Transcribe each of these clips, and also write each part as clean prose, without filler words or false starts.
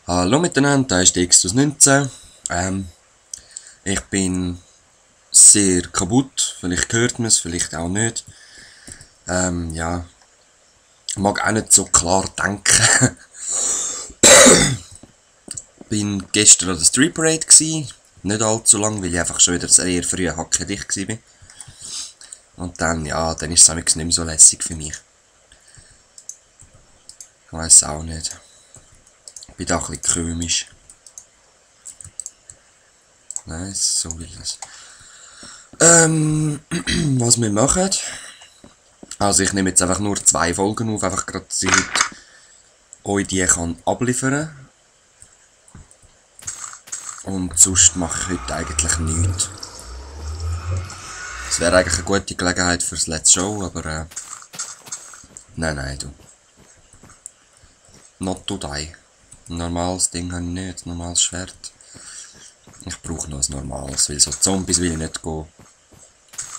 Hallo miteinander, da ist der Xtus 19. Ich bin sehr kaputt, vielleicht hört man es, vielleicht auch nicht. Ja, mag auch nicht so klar denken. Bin gestern an der Street Parade gsi, nicht allzu lang, weil ich einfach schon wieder sehr früh hackedicht war. Und dann, ja, dann ist es nicht mehr so lässig für mich. Ich weiss auch nicht. Ich bin da ein bisschen komisch. Nein, so will es. Was wir machen. Also ich nehme jetzt einfach nur 2 Folgen auf, einfach gerade, dass ich euch die kann abliefern. Und sonst mache ich heute eigentlich nichts. Es wäre eigentlich eine gute Gelegenheit fürs Let's Show, aber nein, du. Not today. Ein normales Ding habe ich nicht, ein normales Schwert. Ich brauche noch ein normales, weil so Zombies will ich nicht gehen.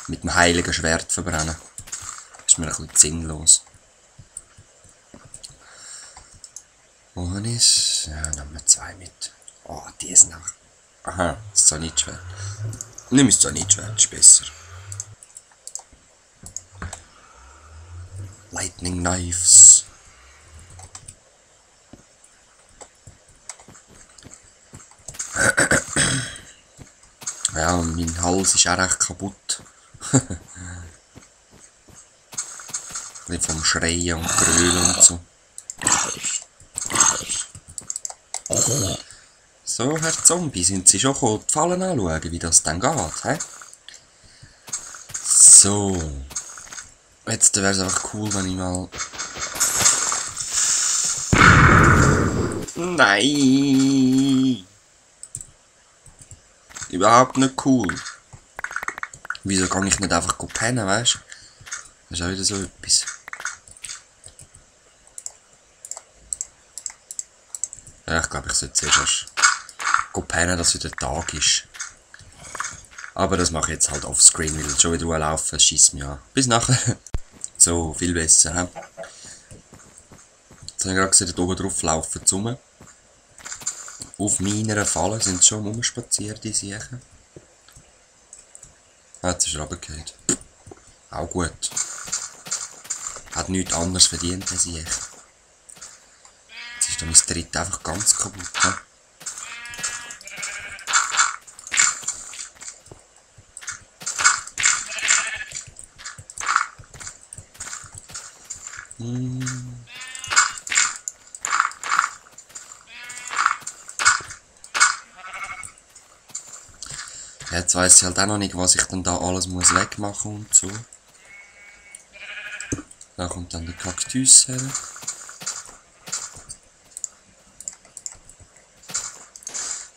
Mit dem heiligen Schwert verbrennen. Ist mir ein bisschen sinnlos. Wo habe ich es? Ja, nehmen wir 2 mit. Oh, die ist noch. Aha, das Sanitschwert. Nimm das Sanitschwert, ist besser. Lightning Knives. Ja, mein Hals ist auch recht kaputt. Ein vom Schreien und Grölen und so. So, Herr Zombie, sind Sie schon gekommen, die Fallen anschauen, wie das dann geht, hä? So. Jetzt wäre es einfach cool, wenn ich mal... Nein! Überhaupt nicht cool. Wieso kann ich nicht einfach pennen, weißt du? Das ist auch wieder so etwas. Ja, ich glaube, ich sollte zuerst erst pennen, dass wieder Tag ist. Aber das mache ich jetzt halt offscreen, weil schon wieder laufen, schießt mich an. Bis nachher. So, viel besser, he? Jetzt habe ich gerade gesehen, da oben drauf laufen rum. Auf meiner Falle sind sie schon rumspaziert, die Siechen. Ah, jetzt ist er runtergefallen. Auch gut. Hat nichts anderes verdient, der Siech. Jetzt ist dann mein Tritt einfach ganz kaputt, he? Jetzt weiss ich halt auch noch nicht, was ich dann da alles muss wegmachen und so. Da kommt dann der Kaktus her.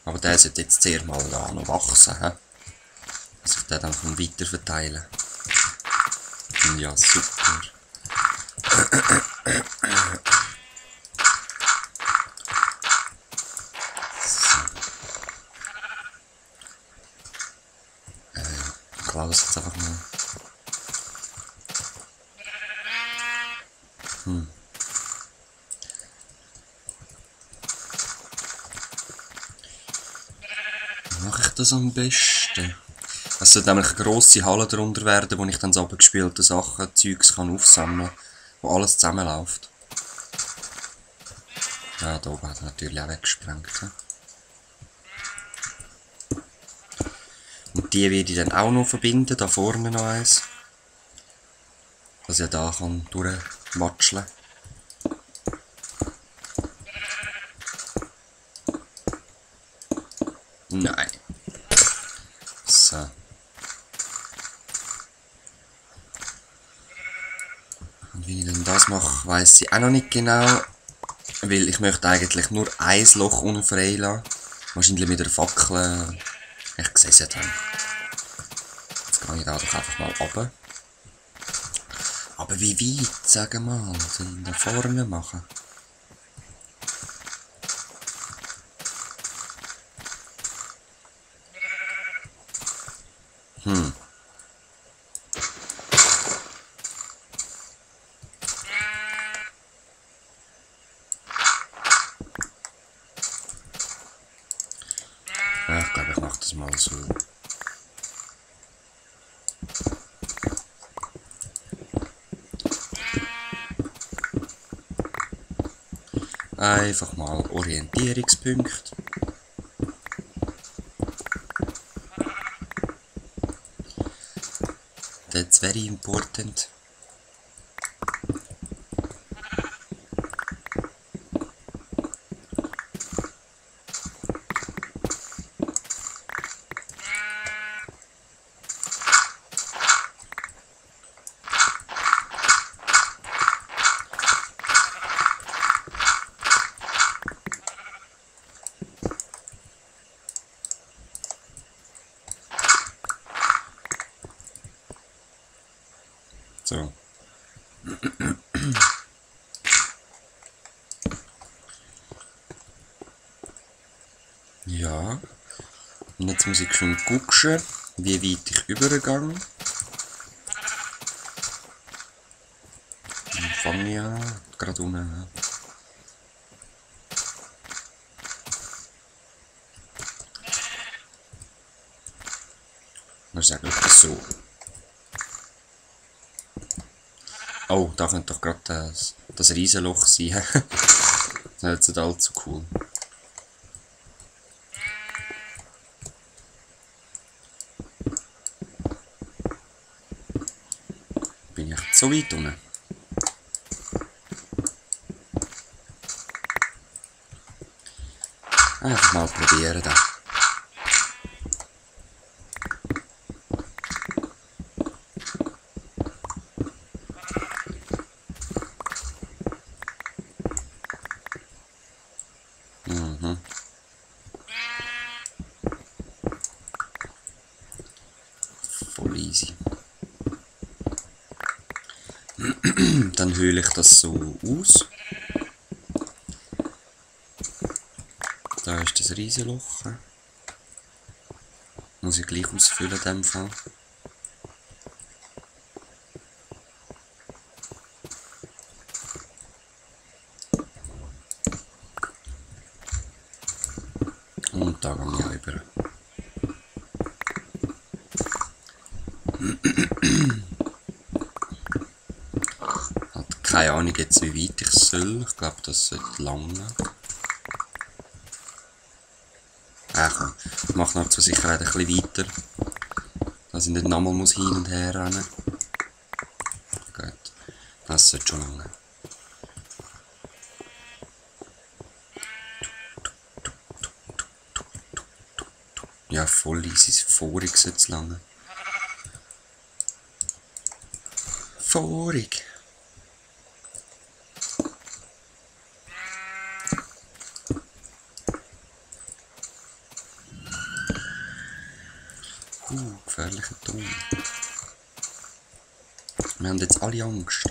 Aber der sollte jetzt sehr mal da noch wachsen, he? Dass ich den dann weiter verteilen kann. Ja, super. Ich glaube, es jetzt einfach mal. Wie mache ich das am besten? Es sollte nämlich eine grosse Halle darunter werden, wo ich dann so abgespielte Sachen, Zeugs kann aufsammeln, wo alles zusammenläuft. Ja, da oben hat er natürlich auch weggesprengt. He? Und die werde ich dann auch noch verbinden, da vorne noch eins. Dass ich da kann durchwatscheln. Nein. So. Und wie ich denn das mache, weiss ich auch noch nicht genau. Weil ich möchte eigentlich nur ein Loch unten frei lassen. Wahrscheinlich mit der Fackel. Ich sehe es ja dann. Jetzt gehe ich da doch einfach mal runter. Aber wie weit, sag mal, soll ich da vorne machen? Ja, ich glaube, ich mache das mal so. Einfach mal Orientierungspunkt. That's very important. So. Ja. Und jetzt muss ich schon gucken, wie weit ich übergehe. Dann fange ich an, gerade unten. Mal sagen, ob das so. Oh, da könnte doch gerade das Riesenloch sein. Das ist jetzt nicht allzu cool. Bin ich jetzt so weit unten? Einfach mal probieren dann. Voll easy. Dann höhle ich das so aus. Da ist das Riesenloch. Muss ich gleich ausfüllen in dem Fall. Und da gehe ich auch über. Hat keine Ahnung jetzt, wie weit ich soll. Ich glaube, das sollte lange. Komm, ich mache noch zur Sicherheit ein bisschen weiter. Dass ich nicht nochmal hin und her rennen muss. Gut, das sollte schon lange. Ja, voll easy. Vorig sollte es lange. Vorig. Gefährlicher Ton. Wir haben jetzt alle Angst.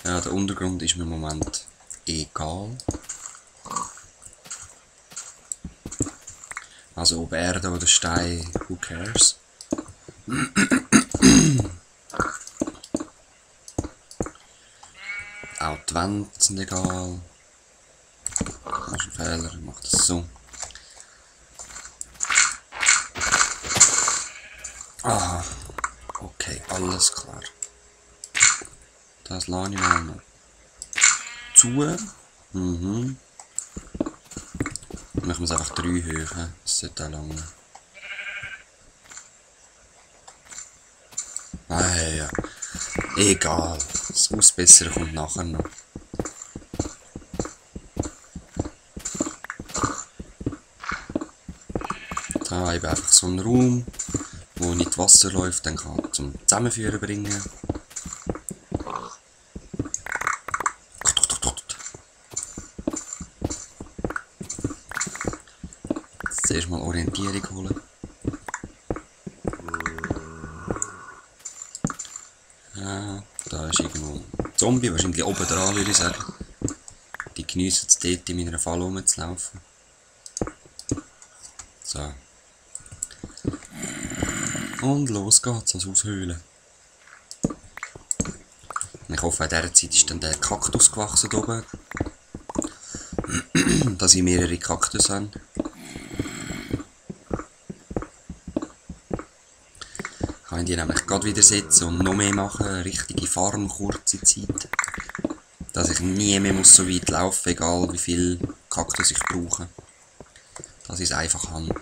Ja, der Untergrund ist mir im Moment egal. Also ob Erde oder Stein, who cares? Auch die Wände sind egal. Das ist ein Fehler, ich mache das so. Ah, okay, alles klar. Das lasse ich mal noch zu. Machen wir es einfach 3 Höhen, das sollte auch lange. Ja. Egal, das Ausbessern kommt nachher noch. Da eben einfach so einen Raum, wo nicht Wasser läuft, dann kann ich zum Zusammenführen bringen. Zuerst mal Orientierung holen. Ja, da ist irgendwo ein Zombie, wahrscheinlich oben dran würde ich sagen. Die geniessen es dort in meiner Falle rumzulaufen. So. Und los geht's, ans Aushöhlen. Ich hoffe, in dieser Zeit ist dann der Kaktus gewachsen oben. dass ich mehrere Kaktus habe. Kann ich die nämlich gerade wieder setzen und noch mehr machen, eine richtige Farm, kurze Zeit. Dass ich nie mehr so weit laufen muss, egal wie viel Kaktus ich brauche. Dass ich es einfach habe.